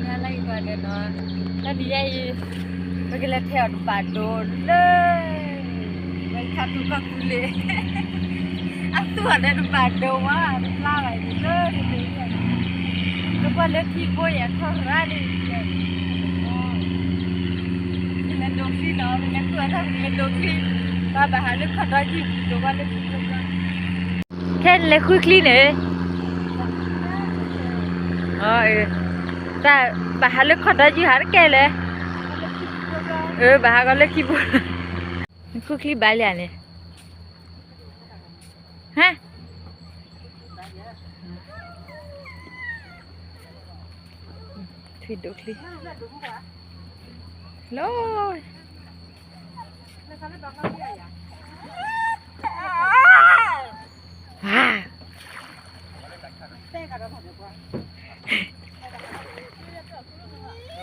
ညါလၢအံၤဒီးနီၤ, တနံၤညါအံၤ ပကလဲၤထဲးအီၤတဘၣ်ဒိလၢ ဝဲခါထူကီၢ်သူလ့ၤ အသူၣ်အီၤဒီးတဘၣ်ဒိဝဲ တပျၢ်ဘၣ်အံၤလၢတနံၤညါ, တကွၢ်လၢခံဘိယဲၢ်ထီၣ်ရၣ်န့ၣ် လဲၤဒိးချံနီၤ, ပလဲၤဃုအီၣ်တၢ် ပလဲၤဒိးချံ, ဘၣ်ဘၣ်ဟးလၢခီၣ်ဒီယုၢ် ဒိးဘၣ်လၢခံဘိ, ခဲန့ၣ်လဲၤဃုချံန့ၣ်, တၢ်ဘၣ်ဟးလၢခီၣ်ဒီယုၢ်ဟးတကဲလဲၣ်, အၢ ဘၣ်ဟးဂီၤလၢခံဘိ, နဃုချံဘၣ်လံဧါန့ၣ်, ဟါ ထွံ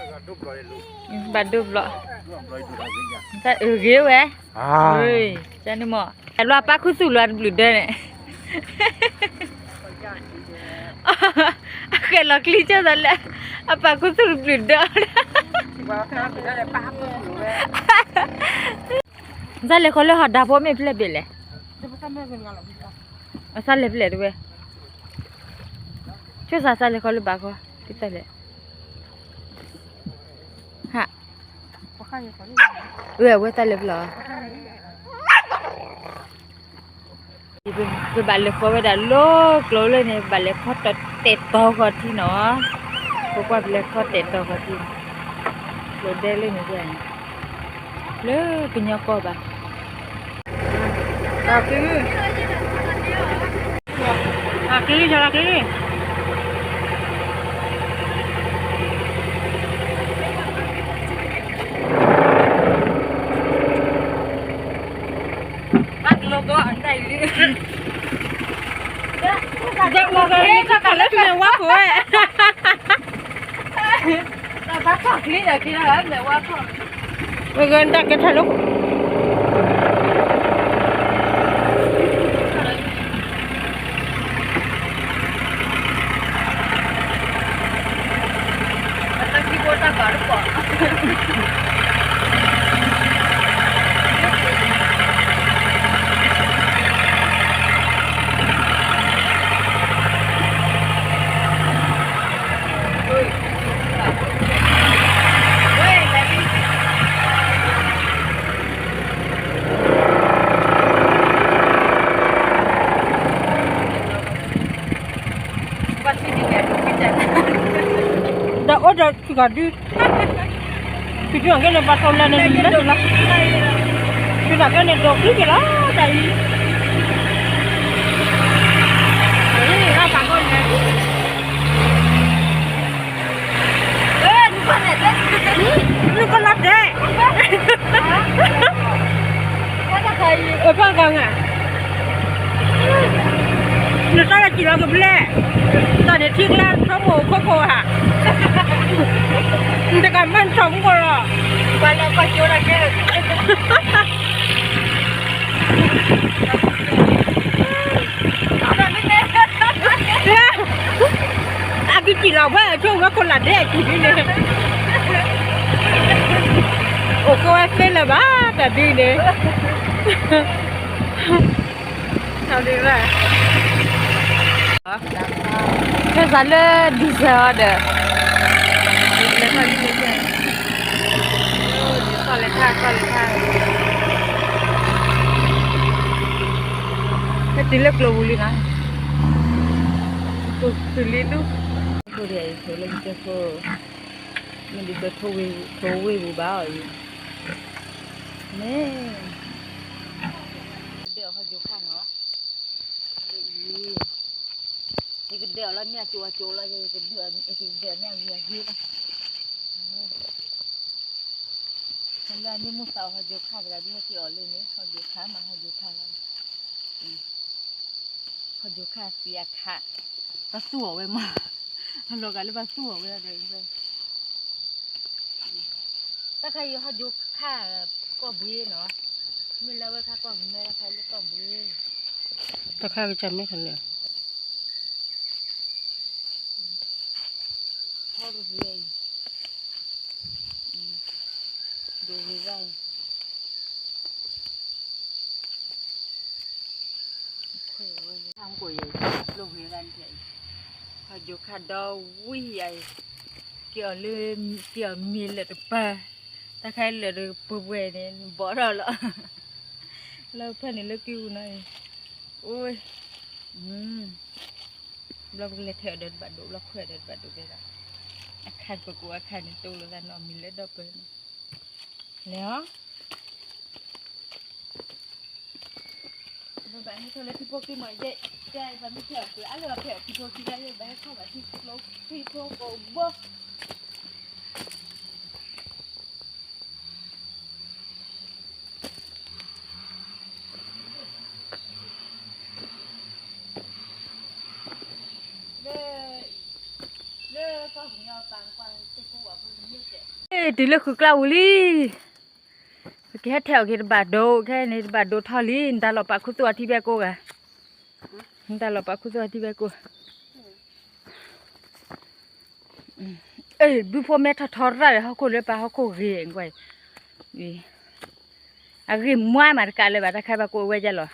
ၣ်ဒိးချံ, လီၤ, ဘၣ်ဒိဘျီ, တၢ်အုၣ်ဂ့ၤဝဲ, ကန့ၣ်မ့ၢ် အလွၤပာ်ခူသူၣ်လွၤတဘျုးဒၢန့ၣ် အဃဲလီၤချံကၢသးလၢ အပာ်ခူသူၣ်တဘျုးဒၢ, သးလဲၤဃီလၢဟီၣ်ဒၣ်ဖိမ့ၢ်ဖျဲၣ်ဘ့ၣ်လဲၣ်, အသးလဲၤဖျဲၣ်တဝဲ, ဆိသးသးလဲၤဃီလၢဘၣ်ဃီ, ကသးလဲၤ ဟါ, အဝဲသးလဲၤဖျီၣ်, ပဘၣ်လဲၤဃီဝဲဒၣ်လၢကျိၤလၢန့ၣ် ပဘၣ်လဲၤခီတဲာ်တီၤဃီၤထံနီၤ, ပကွၢ်ပလဲၤခီတဲာ်တီၤဃီၤထံ, ကျိၤဒဲလၢန့ၣ်, လၢကညီကီၢ်ဘၣ် က့ၤ, က့ၤ, က့ၤ, က့ၤ, ဘၣ်ကလိဘီအတၢ်အံၤလံ, ဒ်မ့ၢ်ကဲလၢမဲာ်ဝါခိၣ်ဝဲ, ဘၣ်ကီၢ်ချံဒီးက့ၤဒီးမဲာ်ဝါခိၣ် မ့ၢ်ဂ့ၤတၢ်ကဲထီၣ်လၢ ဒီးအိၣ်ဒီးထံကီၢ်ဒု, ထံကီၢ်ကဲန့ၣ် ပှၤထီၣ်လဲၣ်န့ၣ် လၢလၢ, ထံကီၢ်ကဲန့ၣ် ဒိးချံက့ၤလီၤ တၢ်အံၤ, အ့ၣ် ရၣ်သးကီၢ်န့ၣ် နကလီၤတဲာ်, အဖီၣ်ကီၢ်ငါ, နတၢ်လၢစံၣ်လီၤကဘျဲၣ်, တၢ်န့ၣ်ထံကျါထီမိၢ်ခိခိၣ်ဧါ, နတကမၢၢ်ထီၣ်မူကီၢ်လီၤ, ပှၤလၢကီၢ်ကၠိတၢ်ကဲ အကစံၣ်လီၤဝဲအဆိဝဲခိၣ်လၢဒဲးအစံၣ်ဒ်န့ၣ်, အိၣ်ကဝဲသ့လၢၤဘၣ် တၢ်ဒ်န့ၣ်, ဖဲစးလၢ diesel အီၤဒီး လဲၤထီၣ်လံ ကီၢ်လဲၤထၣ် ကီၢ်လဲၤထၣ်, ဖဲတုၤလၢကျိၤပူၤလံနီၤ, တုၤလံဒူၣ်, ဖိဒ်အံၤ ဖိလၢယကဲဖိ, မ့ၢ်ဒ်သိး ထိဝ့ၢ်ပူၤဘၣ်အီၤအံၤ, မ့ၢ် ဒဲးအီၤဟီၣ်ယိၤခါနီၤ, ယကဒဲးအီၤလၢမ့ၢ်အကၠိအကၠိလီၤ, ယကဒဲးအီၤမ့ၢ်အဂ့ၤအဂ့ၤလီၤ. လၢအန့ၣ်မိၢ်သးအီၤဟီၣ်ယိၤခါတဂၤ ဒ်ဟဲက့ၤအီၤလၢန့ၣ် ဟီၣ်ယိၤခါမး ဟီၣ်ယိၤခါလီၤ. ဟီၣ်ယိၤခါသံအခါ, ပသူၣ်အီၤဝဲမး, အလီၤဂာ်လၢပသူၣ်အီၤဝဲဒီး တၢ်ခါအံၤဟီၣ်ယိၤခါ ကီၢ်ဘှံးနီၤ, မ့ၢ်လၢဝဲခါကီၢ်မဲ တၢ်ခါလၢကီၢ်ဘှံး, တၢ်ခါကစၢ်မဲထီၣ်လဲၣ်, ထီတဘှံးအံၤ ဝံၤဘၣ် ခွဲးဝဲ ဟီၣ်ခိၣ်ယဲၢ် ကျိၣ်ဝံၤဘၣ်န့ၣ် ဟီၣ်ယိၤခါဒီဝံၤယၤအံၤ က့ၤအီၤလၢ က့ၤအီၤမ့ၤလၢာ်တပၤ တၢ်ခါလၢာ်တပှဲၤပှဲၤန့ၣ် ဘီထီၣ်လီၤ လၢဖဲန့ၣ်လၢက့ၤအူနီၤအံၤ အိ ဘျီပကလဲၤထဲးအီၤဒီးတဘၣ်ဒိ ဘျီခွဲးအီၤဒီးတဘၣ်ဒိတဲဒၣ် အခါတပကိးအခါန့ၣ် တိၢ်လိာ်သးနီၢ်မံၤလၢဒီပၢၢ်န့ၣ် လဲၤအီၤ ဘၣ်ဟဲထီၣ်လၢထံဖိကံမီၤယဲ တဲဘၣ်မ့ၢ်ထဲးအီၤကွံာ် အလီၢ်ဖဲအီၤထံဖိကံလၢယဲ ဘၣ်ဟဲထီၣ်ဘၣ်ထံကျိထံဖိကိးဘိ လၢ လၢကီၢ်ပယီၤပာ်ကွၢ် အ့ တုၤလၢဃုာ်ကျါပူၤလံ ပကဟဲထဲးအီၤက့ၤတဘၣ်ဒိ ခဲအံၤန့ၣ် တဘၣ်ဒိထီၣ်လံ နတၢ်လီၤပာ်ခူသူၣ်အထံဘဲကိးဂၤ နတၢ်လီၤပာ်ခူသူၣ်အထံဘဲကိး အ့ ဘုဖိမဲထီၣ်ထီရၣ်ဒီး ဟီၣ်ခိၣ်လၢပာ်ဟီၣ်ခိၣ်ဂ့ၤကွၢ်အံၤ အဂ့ၢ်မွါမးတကးလၢၤဘၣ် တၢ်ခါဘၣ်ကိးဝဲဒ်လီၤ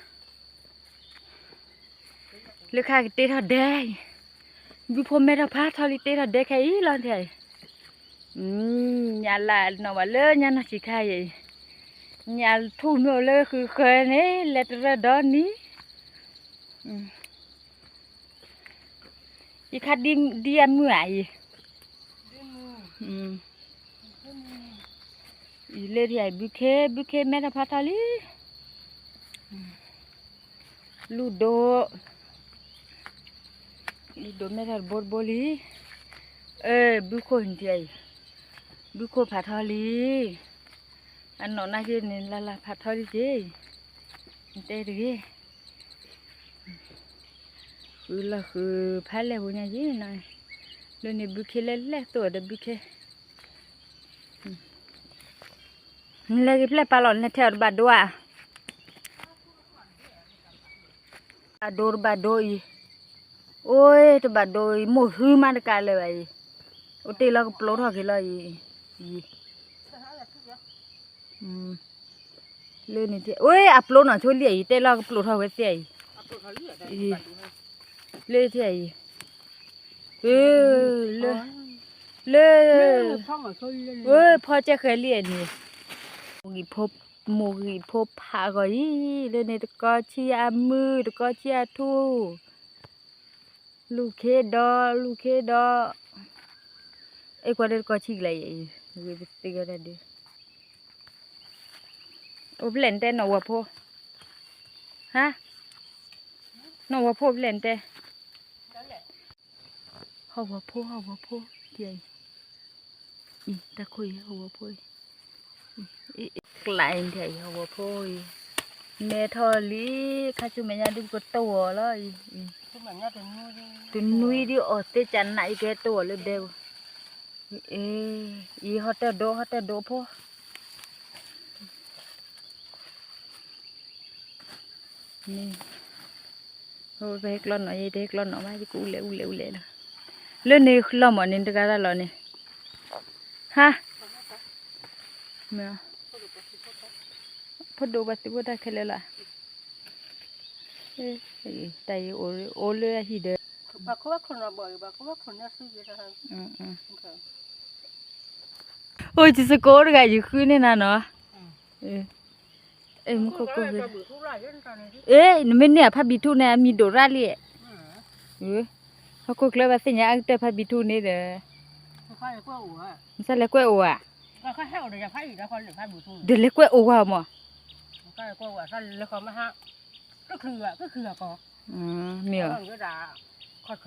လၢခါကတ့ထီၣ်ဒဲအံၤ ဘုဖိမဲထီၣ်ဖးထီလံ တ့ထီၣ်ဒဲခဲအံၤလီၤ ထဲအံၤ ညၣ်လၢ်နီၣ်ဝဲလၢညၣ်နီၢ်ဆံးခါအံၤ ညၣ်ထူၣ်မ့ၢ်အိၣ်လၢဃုာ်ဃၢၤန့ၣ် လဲၤတရၢဒီနံၤ ယခါဒ်ယမုၢ်ဧါအံၤ အံၤလၢထံအံၤ ဘုခ့ ဘုခ့မဲထီၣ်ဖးထီလံ လူၢ်ဒိၣ် လူၢ်ဒိၣ်မဲထီၣ်တဘိတဘိလံ အၢ ဘုခိၣ်နထံအံၤ ဘုခိၣ်ဖးထီလံ အနီၢ်နာ်က့န့ၣ် လၢ်လၢ်ဖးထီလံက့ၤ နတဲတဂ့ၤ ဃုလီၤဃုဖးလဲၢ်ပူၤညါယံၤနီၤ လၢန့ၣ်ဘုခ့လဲၢ်လဲၢ်သိးဒီးဘုခ့ နလဲၤက့ၤဖျဲၣ်ပာ်လီၤ နလဲၤထဲးအီၤတဘၣ်ဒိဧါ တဘၣ်ဒိတဘၣ်ဒိအံၤ အိၣ်တဘၣ်ဒိအံၤ မိၢ်ဟုမးတကးလၢၤဘၣ်အံၤ အိၣ်တ့ၢ်လီၤကပျိထီၣ်က့ၤလီၤအံၤ အံၤ လၢန့ၣ် အိၣ်အပျိနီၢ်ဆိလံအံၤ တဲလီၤကပျိထီၣ်ဝဲသ့ၣ်အံၤ လၢသ့ၣ်အံၤ လၢ လၢ ဖီကဲဃဲၤလံန့ၣ် မိၢ်ဂံၢ်ဖိဖးဂီၤအံၤ လၢန့ၣ်တကီဆံအမုၢ် တကီဆံအထူၣ် လူၢ်ခ့ဒီး လူၢ်ခ့ဒီး အဲၣ်ကွၢ်ဒီးတကီဆံကလဲၣ်အံၤ ဂ့ၤပသ့ကဒီးဒုး အိၣ်ဖျဲၣ်နတဲနီၢ်ဝီၤဖိ ဟါ နီၢ်ဝီၤဖိဖျဲၣ်နတဲ ဟီၣ်ဝီၤဖိ ဟီၣ်ဝီၤဖိ ဒ်အံၤ အံၤ တၢ်ခိၣ်အံၤ ဟီၣ်ဝီၤဖိအံၤ အံၤ ကျးအံၤ ဒ်အံၤ ဟီၣ်ဝီၤဖိအံၤ မဲထီၣ်လံ ခါဆူမဲာ်ညါဒုးပကတိၢ်အီၤလီၤ အံၤ တနွံဒုးအီၣ်သ့ကနး ယကဟဲတိၢ်အီၤလၢဒဲပူၤ အံၤ ဟီၣ်တၢၢ်ဒိ ဟီၣ်တၢၢ်ဒိဖိ န့ၣ် ပဟဲကျီနီၣ် ယတဟဲကျီနီၣ်ဘၣ် ယကအူလဲၣ်အူလဲၣ်အူလဲၣ်လီၤ လၢန့ၣ်လီၤမၢ်န့ၣ် တဂၤတၢ်လီၤန့ၣ် ဟါ မ့ၢ် ဖိဒိၣ်ဘၣ်သုးဖိတၢ်ခဲလၢာ်လီၤ တၢ်အံၤအိၣ်လၢအဟံၣ်ဒီး အိၣ် ယစကိးတဂၤယဃုန့ၢ်နၤနီၤ မူခိၣ်ကိၢ်ဂ့ၤ အ့ နမ့ၢ်န့ၢ်အဖါဘံထူၣ်န့ၣ် အမံၤဒိၣ်ရၣ်လံ ဟီၣ်ခိၣ်ချၢဘၣ်သ့ၣ်ညါ အကတၢၢ်ဖါဘံထူၣ်န့ၣ်ဒီး နစၢ်လဲၤကွဲအိၣ်ဧါ ဒီးလဲၤကွဲအိၣ်ဝဲမး မ့ၢ်ဧါ ဖါဘံထူၣ်န့ၣ် မ့ၢ်ကဲနတခွါလီၤန့ၣ်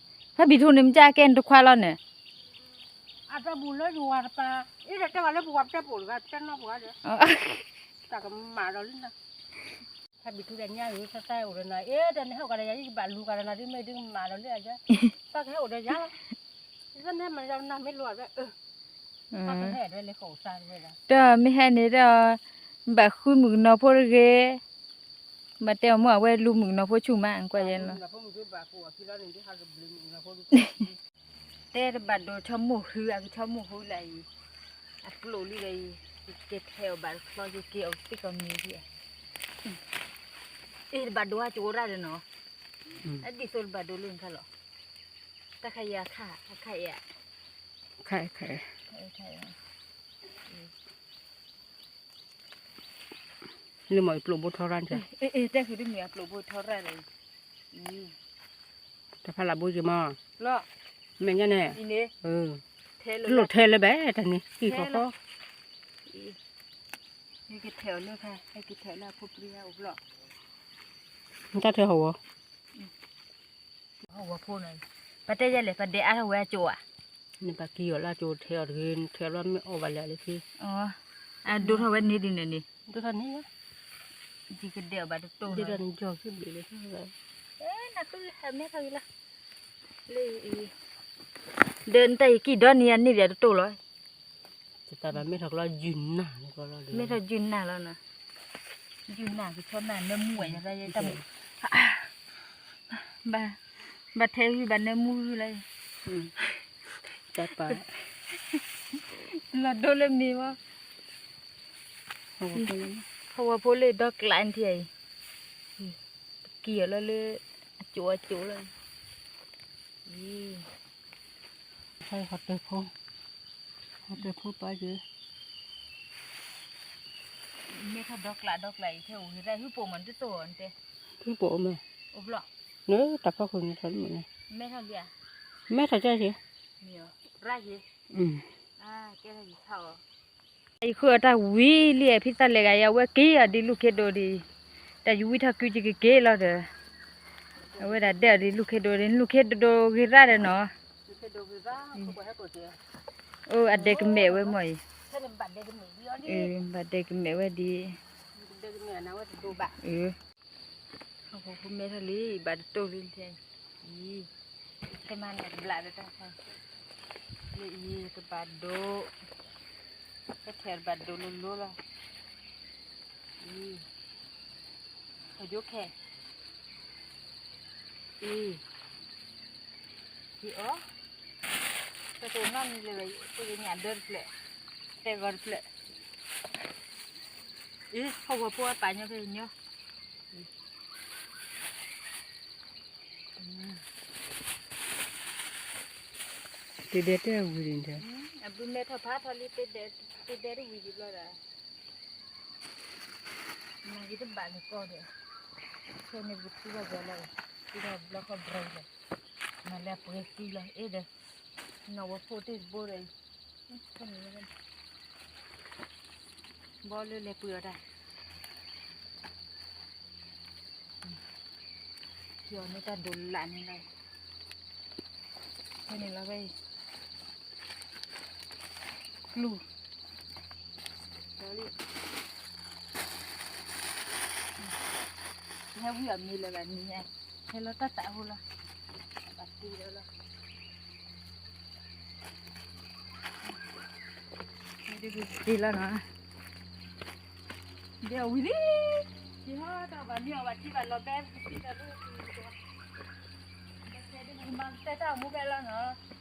ဖါဘံထူၣ်န့ၣ် မ့ၢ်ကဲကဲနတခွါလီၤန့ၣ် ဖါဘံထူၣ်ဒီးညါအံၤ တၢ်ကမၤဒီးလံနီၤ ဖါဘံထူၣ်ဒီး အ့ တၢ်န့ၣ်ဟဲအိၣ်ဒီးနၤ ယကဘၣ်လူၤကဒီးနၤ ဒ်မ့ၢ်ဒ်မၤဒီးလံအယါ ပကဟဲအိၣ်ဒီးယၤ တၢ်န့ၣ်ဟဲမၤဒီးနၤမ့ၢ်လူၤအဝဲ ပကဟဲဒီးလဲၤဃီၣ်အိၣ်စၢ်ဝဲဒၣ် တၢ်မ့ၢ်ဟဲန့ၣ်ဒီး ဘၣ်ဃုမုၣ်ကနီၤဖိတဂ့ၤ ဘၣ်တဲအီၤမ့ၢ်အဝဲလူၤမုၣ်ကနီၤဖိဆူၣ်မး ကွၢ်ယဲလီၤ တဲတဘၣ်ဒိဆီမိၢ်ဟု အကဆီမိၢ်ဟုလၢအံၤ အကျိာ်လံဒီးအံၤ, ယကဲထဲးအီၤဘၣ်တချီ ယကဲအီၤသ့ၣ်ကီးမံၤဒံး, အ့ၣ် တဘၣ်ဒိအကၠိရၣ်ဒီးနီၤ, အဒ်သိးတဘၣ်ဒိလၢနခါလီၤ, တၢ်ခါအံၤအခါ, အခါအံၤ, ခါအံၤ, ခါအံၤ, လၢမ့ၢ်အပျိာ်ဘိထီရၣ်န့ၣ်, အ့ၣ် အ့ၣ် တဲဃုာ်တမ့ၢ်အပျိာ်ဘိထီရၣ်ဒီးအံၤ တၢ်ဖးလၢ်ဘိယမီၤ, လီၤ, မဲာ်ညါန့ၣ်, လိၣ်ထဲလၢဘၣ်တၢ်န့ၣ် ဟံၣ်ဃီဃီ, ဟဲကထဲးအီၤလၢခါ, ဟဲကထဲးအီၤလၢအဖိပျံၤအအိၣ်ဘျီ, နတၢ်ထဲဟီၣ်ဝီ, ဟီၣ်ဝီဖိန့ၣ်, ပတဲယဲလဲၣ် ပဒဲးအါထီၣ်ဝဲအကၠိဧါ, နပာ်ကံအီၤလၢအကၠိထဲးအီၤတဂ့ၤ, ထဲးအီၤလီၤမ့ၢ်အီၣ်ဘၣ်လဲၣ်လၢခံ, အဒိထီၣ်ဝဲန့ၣ်ဒ်န့ၣ်န့ၣ်, ဒိထီၣ်န့ၣ် ယကဒဲးအီၤဘၣ်တတိၢ်လီၤ, ယကဒဲးအီၤဘၣ်တတိၢ်လီၤ, နသုဟဲမဲထီၣ်ဂ့ၤလီၤ, လၢအံၤ, ဒီးနတၢ်ယကံၢ်ဒီနံၤအန့ၢ်ဘၣ်တတိၢ်လီၤ, တၢ်ဘၣ်မဲထီၣ်ကျီယုၢ်နၢ်, မဲထီၣ်ယုၢ်နၢ်လီၤနီၤ, ယုၢ်နၢ်ကဆီနၢ်နၢမူဝဲယၤတၢ်ယဲတၢ်မူ, ဘၣ်ထဲဂုၢ်ဘၣ်နၢမူဂုၢ်လီၤ, တၢ်ပာ်, လီၤဒိလၢမ့ၤဝဲ ဟီၣ်ဝီဖိလၢဒီကျးနထံၣ်အံၤ, ပကံၢ်အီၤလီၤလၢအကၠိအကၠိလီၤ, ဟီၣ်တၢၢ်ဖိ, ဟီၣ်တၢၢ်ဖိပာ်ယဲ, မဲထီၣ်ဒီကျးဒီကျးအံၤ ထဲအိၣ်ဂ့ၤတၢ်ဟုပိာ်မး တတိၢ်အီၤနတဲ, ဟုပိာ်မး, အိၣ်ဘျီ, နတၢ်ဖီခိၣ်န့ၣ်ထီၣ်လံမးန့ၣ်, မဲထီၣ်လံဧါ, မဲထီၣ်ကဲက့ၤ, ရၣ်က့ၤ, ကဲထီၣ်က့ၤဆါအီၤ ယဃုအီၤတၢ်ဝံၤလံ ဖံသးလဲၣ်ဂၤယၤ အဝဲက့ၤအီၤဒ်လူၢ်ခ့ဒိၣ်ဒံး, တၢ်ယဝံထီၣ်ကုကက့ၤလီၤဒီး, အဝဲဒၣ်ဒဲအီၤဒ်လူၢ်ခ့ဒိၣ်ဒံး လူၢ်ခ့ဒိၣ်ဒိၣ်ဂ့ၤရၣ်ဒီးနီၤ, အိၣ်အဒဲကမဲာ်ဝဲမ့ၢ်အံၤ, ဘၣ်ဒဲကမဲာ်ဝဲဒ် ဟီၣ်ခိၣ်ဖိမဲထီၣ်လံ ဘၣ်တတိၢ်လံထဲအံၤ, ကမၤနၢၤဘျးဒီးတၢ်ခါ, လၢအံၤတဘၣ်ဒိ, ကထဲးတဘၣ်ဒိလိၤလိၤလီၤ, အံၤ, ဟီၣ်ယိခဲ, အံၤ, အံၤအီၤ, တတိၢ်နီတမံၤလၢၤဘၣ်, ပကညၣ်ဒၢတဖျၢၣ်, တဲဂီၤတဖျၢၣ်, အံၤ ဟီၣ်ဝီၤဖိအပာ်ညီဖဲညီ တဒဲတဲဝံၤဒံး, အဘုမဲထီၣ်ဖးထီလံ, တဒဲတဝံၤဒံးဘျီဒီး, မၤက့ၤတဘၣ်လၢကီၢ်ဒီး, ခဲန့ၣ်ပကထူဘၣ်ကီၤလီၤ, ထူထီၣ်ဘျီခီဘြီဒီး, မၤလၢအပှဲၤသံလီၤ, အ့ၣ်ဒီး, နီၢ်ဝဲဖိတ့ၢ်တဘိဒီး, ဘီလၢလဲၤပှ့ၤအီၤတၢ် ကၠီၤန့ၢ်တၢ်ဒိးလးန့ၣ်လီၤ, ဖဲန့ၣ်လီၤဖဲအံၤ, ကျူၢ်, ကၠီၤလံ, ဟဲဝံအီၤမ့ၢ်လၢၤဘၣ်နံၤညါ, ဟဲလီၤတၢ်သးဟိလီၤ, ဘၣ်တ့လီၤလီၤ တ့လီၤနီၤ, ဒ်အဝံၤလံ, ယဟီၣ်တၢ်ဘၣ်မ့ၢ်အီၤဘၣ်ထံဘၣ်လီၤဘဲ, မၤတဲတၢ်မူဘဲလီၤနီၤ